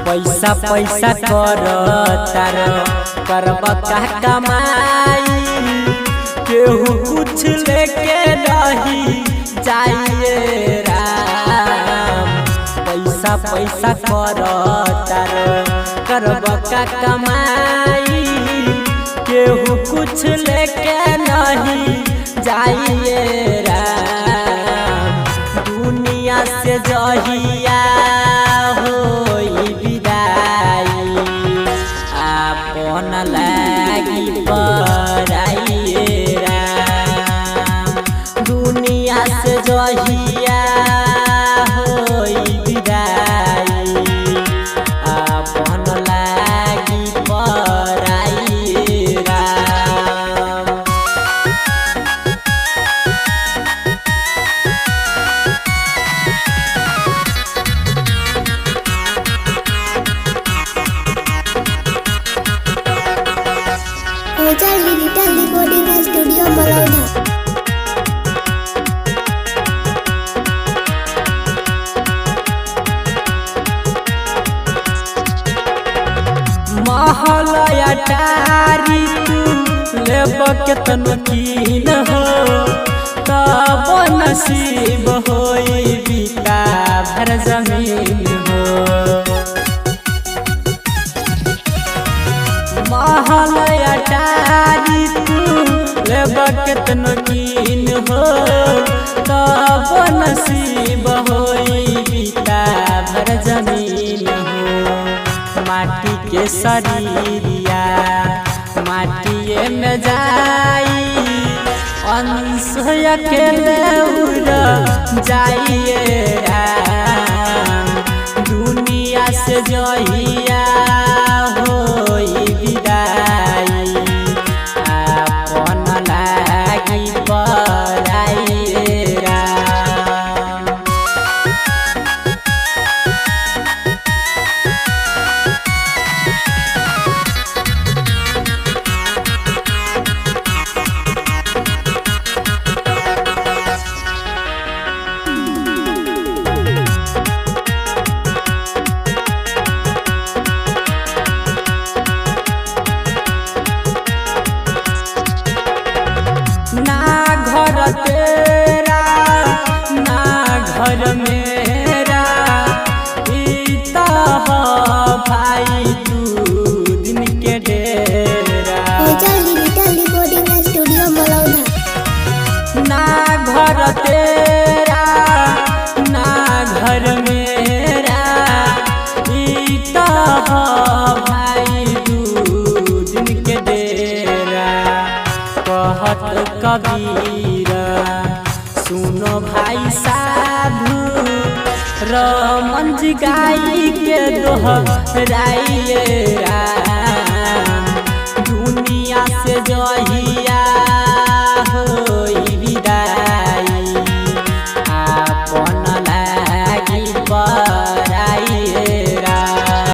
पैसा पैसा कर तार करब का कमाई, केहू कुछ लेके नहीं जाइए राम। पैसा पैसा कर तार करब का कमाई, केहू कुछ लेके नहीं जाइए राम। दुनिया से जहिया होई विदाई, आपन लागी पराइए राम। दुनिया से जहिया होई विदाई, आपन लागी पराइए Ram. Hotel digital recording studio Malaudha. महल अटारी तू लेब केतनो कीन हो, तब नसीब होई बिता भर जमीन हो। महल अटारी तू लेब केतनो कीन हो, तब नसीब होई बिता भर जमीन हो। माटी के शरीरिया माटिए में जाई, अंश अकेले उड़ जाइए राम। दुनिया से जहिया होई विदाई, आपन लागी पराइए राम। ना घर तेरा ना घर मेरा, ई त ह भाई तू दिन के डेरा। Hotel digital recording studio Malaudha. ना घर तेरा ना घर मेरा, ई त ह भाई दू दिन के डेरा। कहत कबीरा सुनो भाई साधु, रमन जी गाई के दोहराइए राम। दुनिया से जहिया होई विदाई, आपन लागी